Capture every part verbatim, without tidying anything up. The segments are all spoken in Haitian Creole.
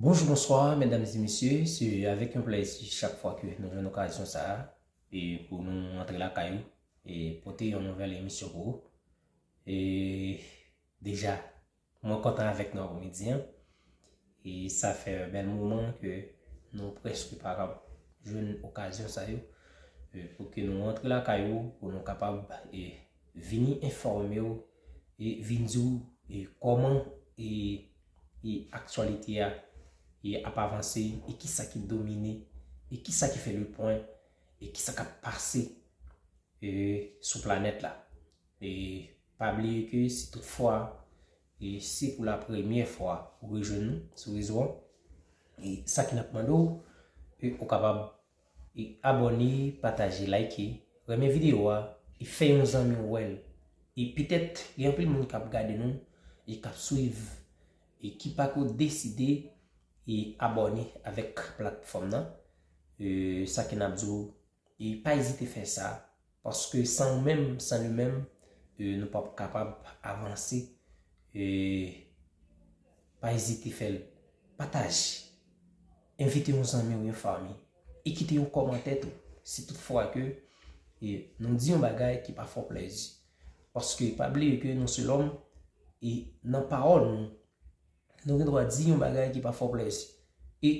Bonjou, bonswa, medam e mesye. Se avèk yon plèzi chak fwa ke nou jwenn okazyon sa a e pou nou antre lakay ou e pote yon nouvèl emisyon pou ou. E deja, mwen kontan avèk nou apremidi an. E sa fè bèl moman ke nou prèske pa kab jwenn okazyon sa yo e pou ke nou antre lakay ou, pou nou kapab e vini enfòme w e vin di w e kòman e, e aktyalite a e ap avanse e kisa ki domine e kisa ki fè le pwen e kisa k ap pase e sou planèt la. E pa bliye ke si tout fwa e se pou la premyè fwa ou rejwenn nou sou rezo an, e sa ki n ap mande w, e ou kapab e abòne, pataje, like, renmen videyo a, e fè yon zanmi w wè l. E petèt gen anpil moun k ap gade nou e k ap swiv e ki pako deside e abòne avèk platfòm nan. E sa ke n ap di w, e pa ezite fè sa, paske san ou menm, san nou menm, e nou p ap kapab avanse. E pa ezite fè l, pataje, envite yon zanmi ou yon fanmi, e kite yon kòmantè tou, si tout fwa ke e nou di yon bagay ki pa fè w plèzi. Paske pa bliye ke nou se lòm, e nan pawòl nou, nou gen dwa di yon bagay ki pa fè w plèzi. E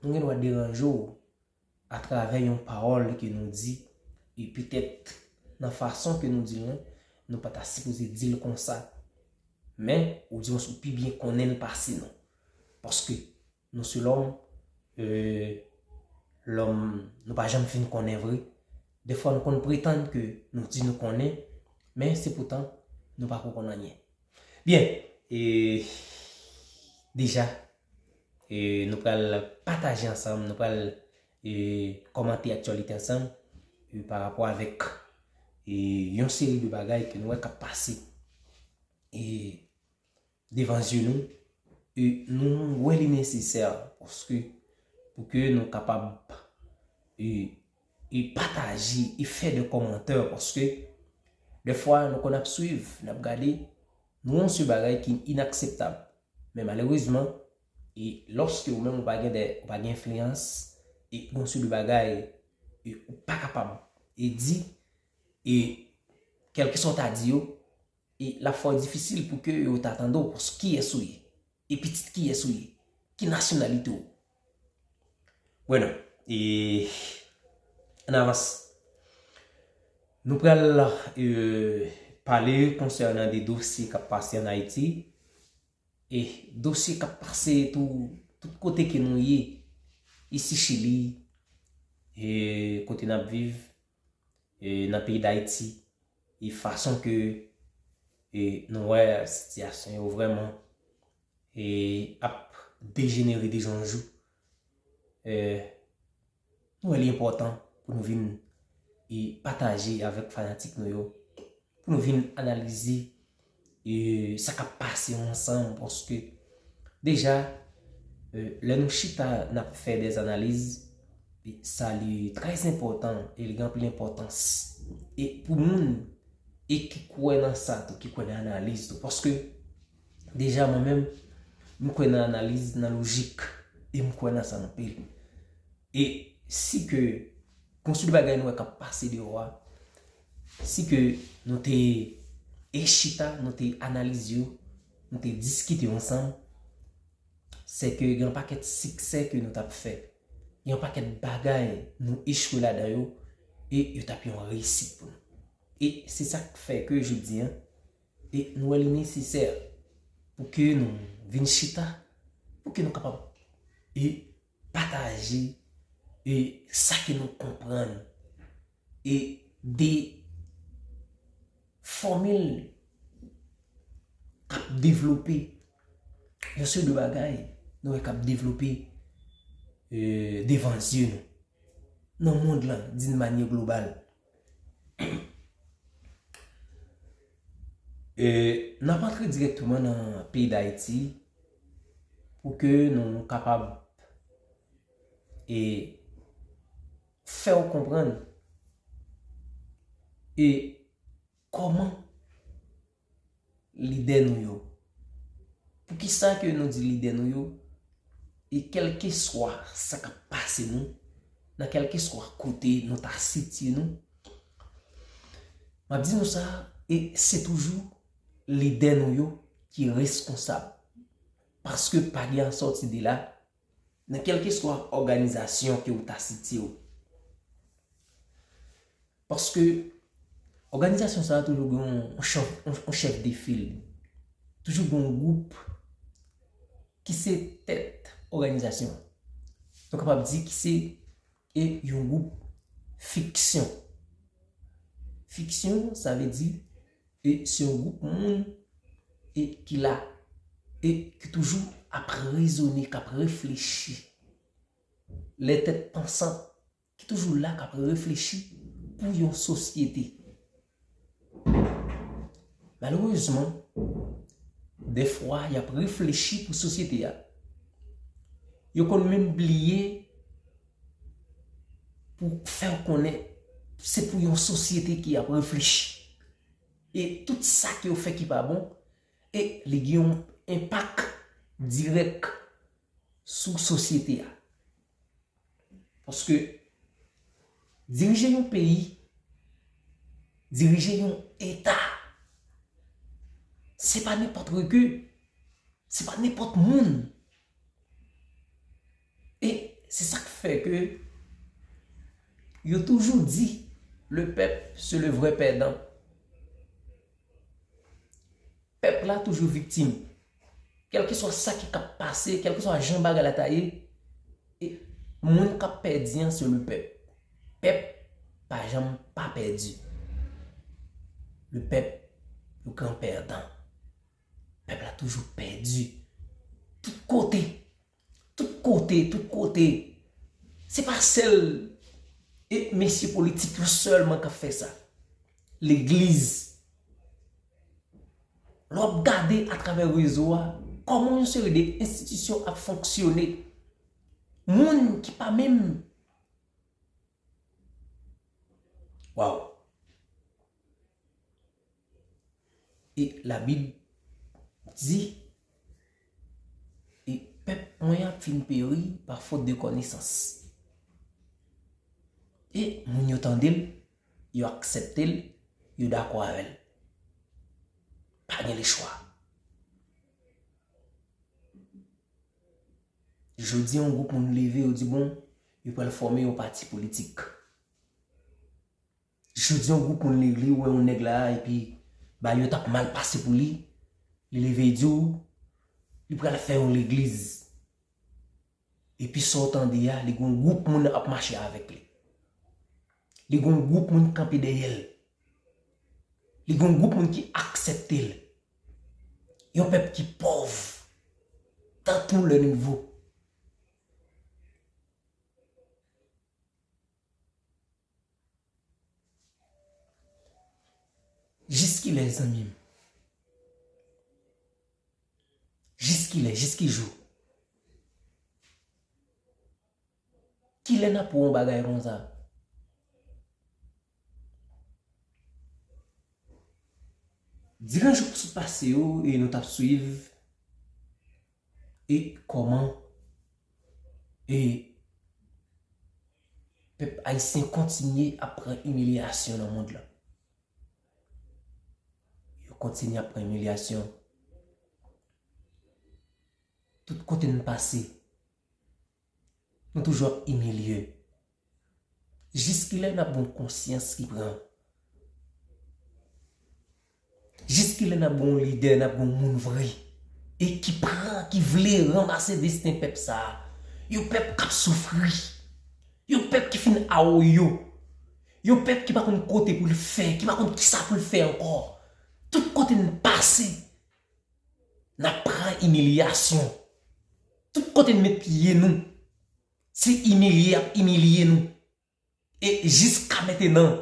nou gen dwa deranje w atravè yon pawòl ke nou di, e petèt nan fason ke nou di l lan, nou pa ta sipoze di l konsa. Men, ou di w pi byen konnen l pase nou. Paske nou se lòm, e, lòm, nou pa janm fin konnen vre. Defwa nou konn pretann ke nou di nou konnen, men se poutan nou pako konn anyen. Byen, e deja, e nou pral pataje ansanm, nou pral e kòmante aktyalite ansanm e pa rapò avèk e yon seri de bagay ke nou wè k ap pase e devan zye nou. E nou wè li nesesè paske pou ke nou kapab e, e pataje e fè de kòmantè, paske defwa nou konn ap swiv, n ap gade, nou wè yon seri bagay ki inakseptab. Men malerezman, e lòske ou menm ou pa gen de, ou pa gen enfliyans, e gen yon seri de bagay e ou pa kapab e di, e kèlkeswa w ta di yo, e l ap fè w difisil pou ke yo ta tande w, paske kiyès ou ye? E pitit kiyès ou ye? Ki nasyonalite w? Bueno, e ann avanse. Nou pral e pale konsènan de dosye k ap pase ann Ayiti. E dosye k ap pase tou, tout kote ke nou ye, isi Chili, e kote n ap viv, e nan peyi Dayiti, e fason ke e nou wè sitiyasyon yo vrèman e ap dejenere de jou an jou. E nou wè li enpòtan pou nou vin e pataje avèk fanatik nou yo, pou nou vin analize e sa k ap pase yo ansanm, paske deja e lè nou chita n ap fè dèzanaliz, e sa li trè enpòtan e li gen anpil enpòtans e pou moun e ki kwè nan sa tou, ki kwè nan analiz tou, paske deja mwen menm m kwè nan analiz, nan lojik, e m kwè nan sa anpil. E si ke gen yon seri de bagay nou wè k ap pase deyò a, si ke nou te e chita, nou te analize yo, nou te diskite yo ansanm, se ke gen yon pakèt siksè ke nou t ap fè, gen yon pakèt bagay nou echwe ladan yo, e yo t ap yon reyisit pou nou. E se sa k fè ke jodi an, e nou wè li nesesè pou ke nou vin chita, pou ke nou kapab e pataje e sa ke nou konprann e de fòmil k ap devlope, yon seri de bagay nou wè k ap devlope e devan zye nou nan mond lan d'une manière globale. E n ap antre dirèkteman nan peyi Dayiti pou ke nou kapab e fè w konprann e kòman lidè nou yo. Poukisa ke nou di lidè nou yo? E kèlkeswa sa k ap pase nou, nan kèlkeswa kote nou ta sitiye nou, m ap di nou sa, e se toujou lidè nou yo ki reskonsab. Paske pa gen sòti de la, nan kèlkeswa òganizasyon ke ou ta sitiye w. Paske òganizasyon sa a toujou gen yon, yon chèf, yon, yon chèf de fil. Toujou gen yon gwoup ki se tèt òganizasyon. Nou kapab di ki se, e, yon gwoup fiksyon. Fiksyon, sa vle di, e, se yon gwoup moun, e, ki la, e, ki toujou ap rezone, k ap reflechi. Lè tèt pansant, ki toujou la k ap reflechi pou yon sosyete. Malerezman, dèfwa, y ap reflechi pou sosyete a. Yo konn menm bliye pou fè w konnen se pou yon sosyete ki ap reflechi. E tout sa ke yo fè ki pa bon, e li gen yon enpak dirèk sou sosyete a. Paske dirije yon peyi, dirije yon eta, se pa nenpòt reke, se pa nenpòt moun. E se sa k fè ke yo toujou di, le peuple, c'est le vrai perdant. Pèp la toujou viktim. Kèlkeswa sa ki k ap pase, kèlkeswa jan bagay la ta ye, e moun k ap pèdi an, se le pèp. Pèp pa janm pa pèdi. Le pèp, le gran pèdan. Pèp la toujou pèdi. Tout kote. Tout kote, tout kote. Se pa sèl, e, mesye politik yo sèlman k ap fè sa. Legliz. Lè w ap gade atravè rezo a, kòman yon seri de enstitisyon ap fonksyone. Moun ki pa menm. Waw. E Labib di, e pèp mwen ap fin peri pa fot de konesans. E moun yo tande l, yo aksepte l, yo dakò avè l. Pa gen lechwa. Jodi a, yon gwoup moun leve, yo di, bon, yo pral fòme yon pati politik. Jodi a, yon gwoup moun leve, li wè yon nèg la, epi bagay yo t ap mal pase pou li, li leve, li di w, li pral fè yon legliz. Epi sa w tande a, li gen yon gwoup moun ap mache avèk li. Li gen yon gwoup moun kanpe dèyè l. Li gen yon gwoup moun ki aksepte l. Yon pèp ki pòv dans tous les niveaux. Jiskilè, zanmi m? Jiskilè, jiskijou? Kilè n ap wè yon bagay konsa? Diran jou k sot pase yo, e nou t ap swiv, e kòman, e pèp ayisyen kontinye ap pran imilyasyon nan mond lan. Yo kontinye ap pran imilyasyon. Tout kote n pase, nou toujou ap imilye. Jiskilè n ap gen yon konsyans ki pran? Jiskilè n ap gen yon lidè, n ap gen yon moun vre, e ki pran, ki vle ranmase desten pèp sa a? Yon pèp k ap soufri. Yon pèp ki fin awoyo. Yon pèp ki pa konn kote pou l fè, ki pa konn kisa pou l fè ankò. Tout kote n pase, n ap pran imilyasyon. Tout kote n met pye nou, se imilye y ap imilye nou. E jiska mentenan,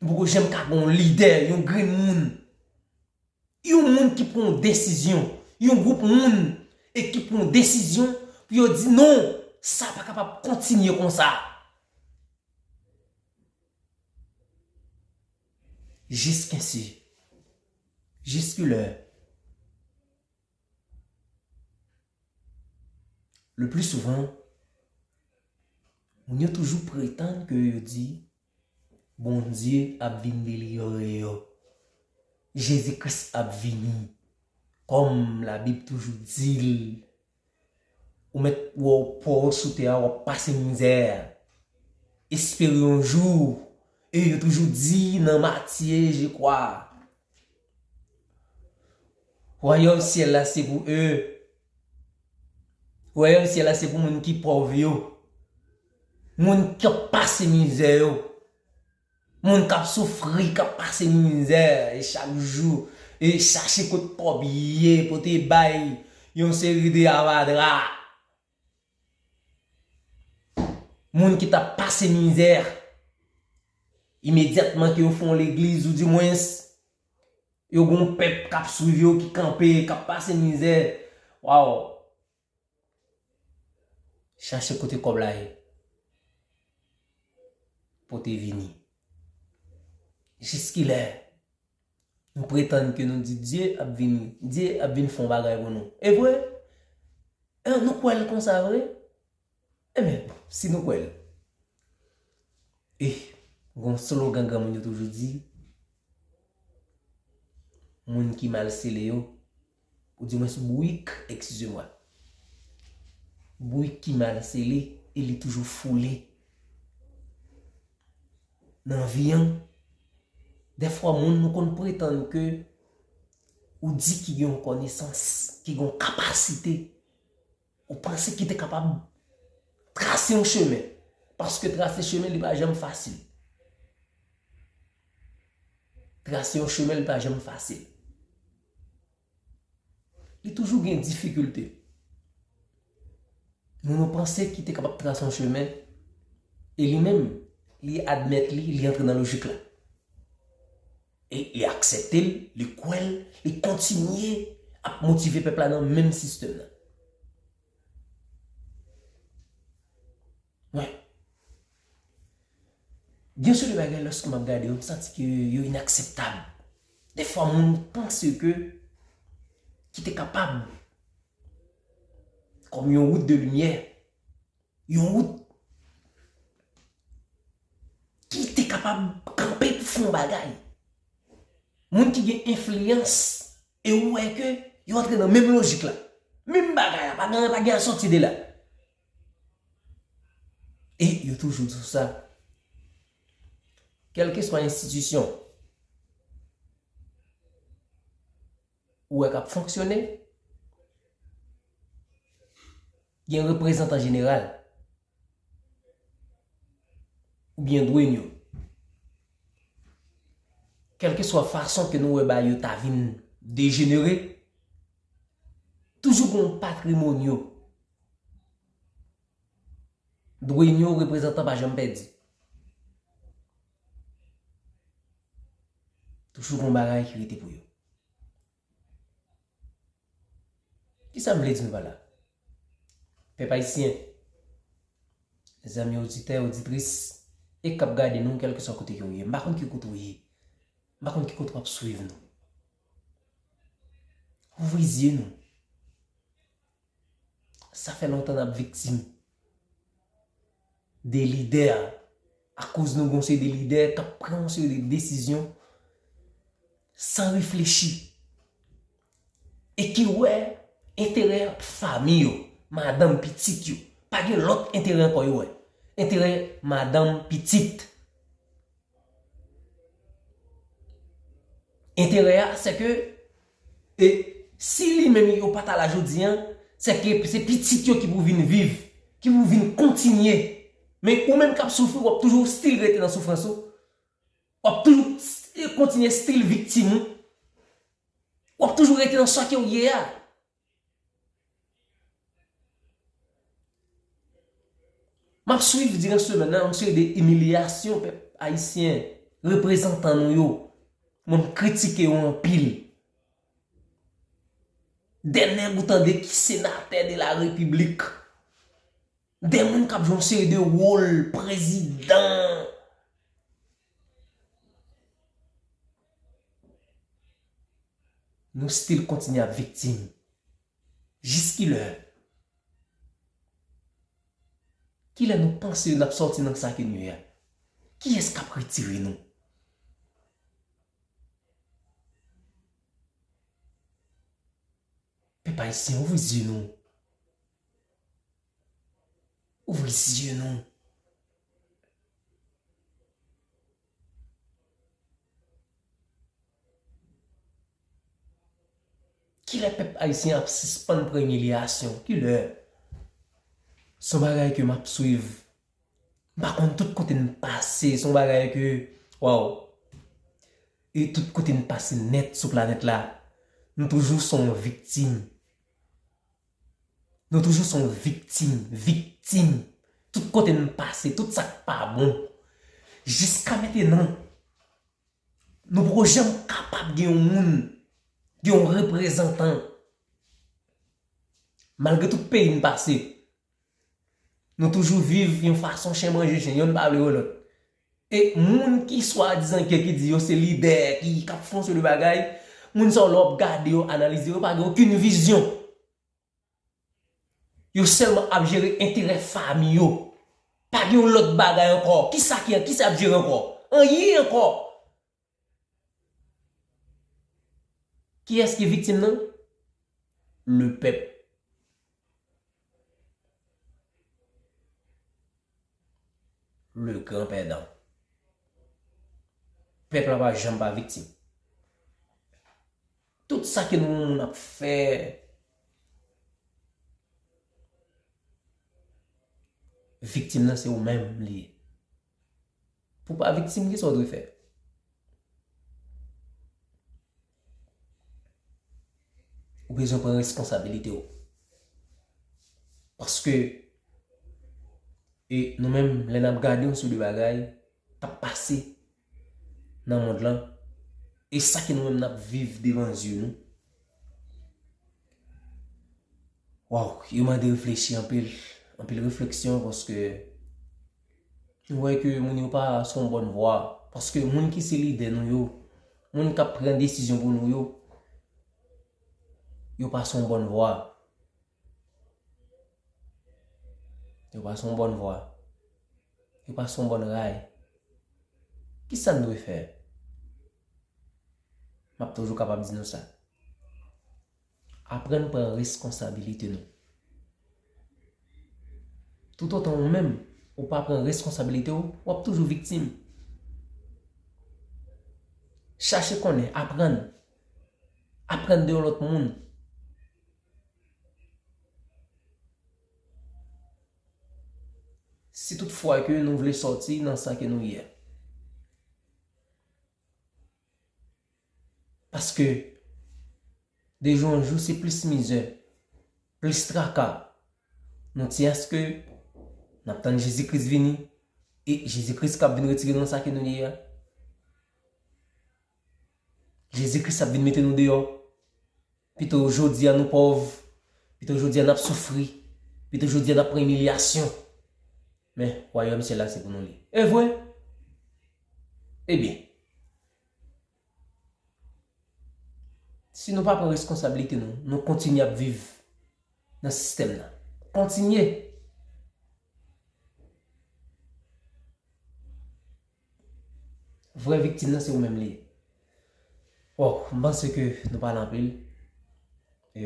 nou poko janm ka gen yon lidè, yon grenn moun. Yon moun ki pran yon desizyon, yon gwoup moun, e ki pran yon desizyon pou yo di, non, sa pa kapab kontinye konsa. Jiskensè, jiskilè? Le pli souvan, moun yo toujou pretann ke yo di, Bondye ap vin delivre yo. Jezi Kris ap vini. Kòm Labib toujou di l, ou mèt wè w pò w sou tè a, w ap pase mizè. Espere yon jou. E yo toujou di nan Matye, je kwa, Wayòm syèl la se pou e. Wayòm syèl la se pou moun ki pòv yo. Moun k ap pase mizè yo. Moun k ap soufri, k ap pase mizè, e chak jou, e chache kot kòb ye, pote bay yon seri de avadra. Moun ki t ap pase mizè, imedyatman ke yo fè yon legliz, oudimwens, yo gen yon pèp k ap swiv yo, ki kanpe, k ap pase mizè. Waw! Chache kote kòb la ye. Pote vini. Jiskilè nou pretann ke nou di Dye ap vini, Dye ap vin fè yon bagay pou nou. E vre? E nou kwè l konsa vre? Ebyen, si nou kwè l. E, gon slogan granmoun yo toujou di, moun ki mal sele yo, oudimwens bourik, eskize mwa, bourik ki mal sele e li toujou foule. Nan vi an, dèfwa moun nou konn pretann ke ou di ki gen yon konesans, ki gen yon kapasite, ou panse ki te kapab trase yon chemen. Paske trase chemen, li pa janm fasil. Trase yon chemen, li pa janm fasil. Li toujou gen difikilte. Moun ou panse ki te kapab trase yon chemen, e li menm, li admèt li, li antre nan lojik la. E li aksepte l, li kwè l, li kontinye ap motive pèp la nan menm sistèm nan. Wi. Gen seri de bagay, lòske m ap gade yo, m santi ke yo inakseptab. Defwa, moun panse ke ki te kapab, kòm yon wout de limyè, yon wout ki te kapab kanpe pou fè yon bagay. Moun ki gen enfliyans, e ou wè ke yo antre nan menm lojik la. Menm bagay la, pa gen, pa gen a sòti de la. E yo toujou di w sa. Kèlkeswa enstitisyon ou wè k ap fonksyone, gen reprezantan jeneral oubyen dwèn yo. Kèlkeswa fason ke nou wè bagay yo ta vin dejenere, toujou gen yon patrimònyo. Dwèn yo, reprezantan pa janm pèdi. Toujou gen yon bagay ki rete pou yo. Kisa m vle di nou pa la? Pèp ayisyen, zanmi oditè, oditris, e k ap gade nou, kèlkeswa kote ke w ye. M pa konn ki kote w ye. M pa konn ki kote w ap swiv nou. Ouvri zye nou. Sa fè lontan n ap viktim de lidè, akoz nou gen yon seri de lidè k ap pran yon seri de desizyon san reflechi e ki wè enterè fanmi yo, madanm, pitit yo. Pa gen lòt enterè ankò yo wè. Enterè madanm, pitit. Enterè a, se ke, e, si li menm yo pa ta la jodi a, se ke se pitit yo ki pou vin viv, ki pou vin kontinye. Men ou menm k ap soufri, w ap toujou still rete nan soufrans ou. W ap toujou st-, kontinye still viktim ou. W ap toujou rete nan sa ke w ye a. M ap swiv diran semèn nan yon seri de imilyasyon pèp ayisyen, reprezantan nou yo. Mwen, m kritike yo anpil. De nèg ou tande ki senatè de la repiblik. De moun k ap jwe yon seri de wòl prezidan. Nou still kontinye ap viktim. Jiskilè? Kilè nou panse n ap sòti nan sa ke nou ye a? Kiyès k ap retire nou? Pèp ayisyen, ouvri zye nou. Ouvri zye nou. Kilè pèp ayisyen ap sispann pran imilyasyon? Kilè? Se yon bagay ke m ap swiv. M pa konn tout kote n pase, se yon bagay ke, waw. E tout kote n pase nèt sou planèt la, nou toujou se yon viktim. Nou toujou se yon viktim, viktim. Tout kote n pase, tout sa k pa bon. Jiska mentenan, nou poko janm kapab gen yon moun, gen yon reprezantan. Malgre tout peyi n pase, nou toujou viv yon fason chen manje chen, yonn pa vle wè lòt. E moun ki swadizan ke, ki di yo se lidè, ki, k ap fè yon seri de bagay, moun sa yo lè w ap gade yo, analize yo, yo pa gen okenn vizyon. Yo sèlman ap jere enterè fanmi yo. Pa gen yon lòt bagay ankò. Kisa ki, kisa y ap jere ankò? Anyen ankò. Kiyès ki viktim nan? Le pèp. Le gran pèdan. Pèp la pa janm pa viktim. Tout sa ke nou moun ap fè, viktim nan se ou menm li ye. Pou w pa viktim, kisa w dwe fè? Ou bezwen pran responsabilite w. Paske, e nou menm, lè n ap gade yon seri de bagay k ap pase nan mond lan, e sa ke nou menm n ap viv devan zye nou, waw, yo mande reflechi anpil, anpil refleksyon, paske nou wè ke moun yo pa sou yon bòn vwa. Paske moun ki se lidè nou yo, moun k ap pran desizyon pou nou yo, yo pa sou yon bòn vwa. Yo pa sou yon bòn vwa. Yo pa sou yon bòn ray. Kisa n dwe fè? M ap toujou kapab di nou sa. Aprann pran responsabilite nou. Toutotan ou menm, ou pa pran responsabilite w, w ap toujou viktim. Chache konnen, aprann. Aprann de yon lòt moun. Si tout fwa ke nou vle sòti nan sa ke nou ye a. Paske, de jou an jou, se plis mizè, plis traka. Nou ti aske n ap tann Jezi Kris vini, e Jezi Kris k ap vin retire nou nan sa ke nou ye a. Jezi Kris ap vin mete nou deyò. Pito jodi a nou pòv, pito jodi a n ap soufri, pito jodi a n ap pran imilyasyon. Men, wayòm syèl la se pou nou li. E vre? Ebyen, si nou pa pran responsabilite nou, nou kontinye ap viv nan sistèm nan. Kontinye. Vrè viktim nan se ou menm li ye. Bon, m panse ke nou pale anpil. E,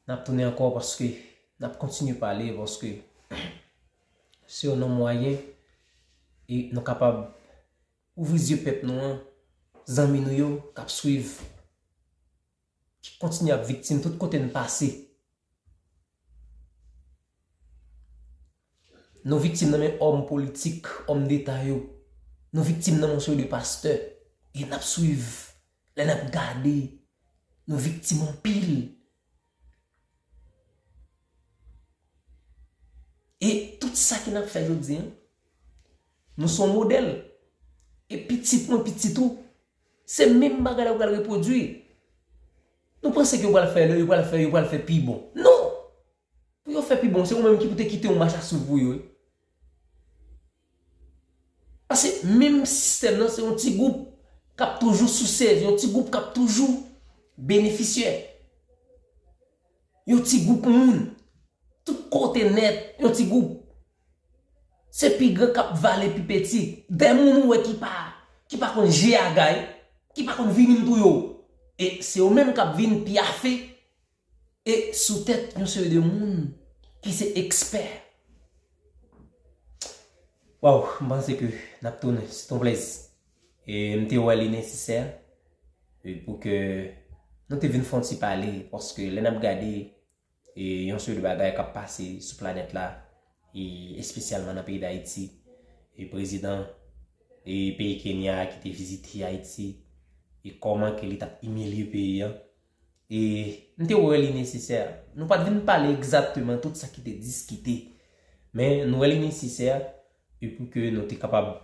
n ap tounen ankò paske n ap kontinye pale paske se yon non mwayen e nou kapab ouvri zye pèp nou an, zanmi nou yo k ap swiv, ki kontinye ap viktim tout kote n pase. Nou viktim nan men òm politik, òm deta yo. Nou viktim nan men yon seri de pastè. E n ap swiv, lè n ap gade, nou viktim anpil. E tout sa ke n ap fè jodi a, nou se yon modèl. E pitit mwen, pitit ou, se menm bagay la yo pral repwodui. Nou panse ke yo pral fè, yo pral fè, yo pral fè pi bon. Non! Pou yo fè pi bon, se ou menm ki pou te kite yon mach a swiv pou yo, wi. Paske menm sistèm nan, se yon ti gwoup k ap toujou sou sèz, yon ti gwoup k ap toujou benefisyè. Yon ti gwoup moun. tout kote nèt, yon ti gwoup. Se pi gran k ap vale pi peti. De moun ou wè ki pa, ki pa konn je agay, ki pa konn vini m tou yo. E se yo menm k ap vin pyafe e sou tèt yon seri de moun ki se ekspè. Waw, m panse ke n ap tounen, se ton plèzi. E m te wè li nesesè e pou ke nou te vin fè yon ti pale, paske lè n ap gade e yon seri de bagay k ap pase sou planèt la, e espesyalman nan peyi Dayiti, e prezidan e peyi Kenya a ki te vizite Ayiti, e kòman ke li t ap imilye peyi an. E m te wè li nesesè. Nou pa t vin pale egzakteman tout sa ki te diskite, men nou wè li nesesè e pou ke nou te kapab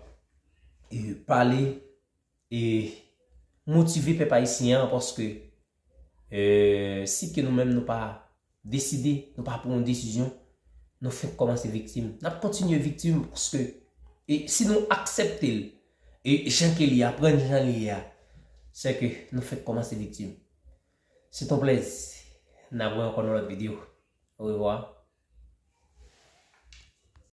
e pale e motive pèp ayisyen an, paske e si ke nou menm nou pa deside, nou pa pran yon desizyon, nou fenk kòmanse viktim. N ap kontinye viktim paske e si nou aksepte l e jan ke li aprann jan li ye a, se ke nou fenk kòmanse viktim. Se ton plèzi. N ap wè ankò nan lòt videyo. Orevwa.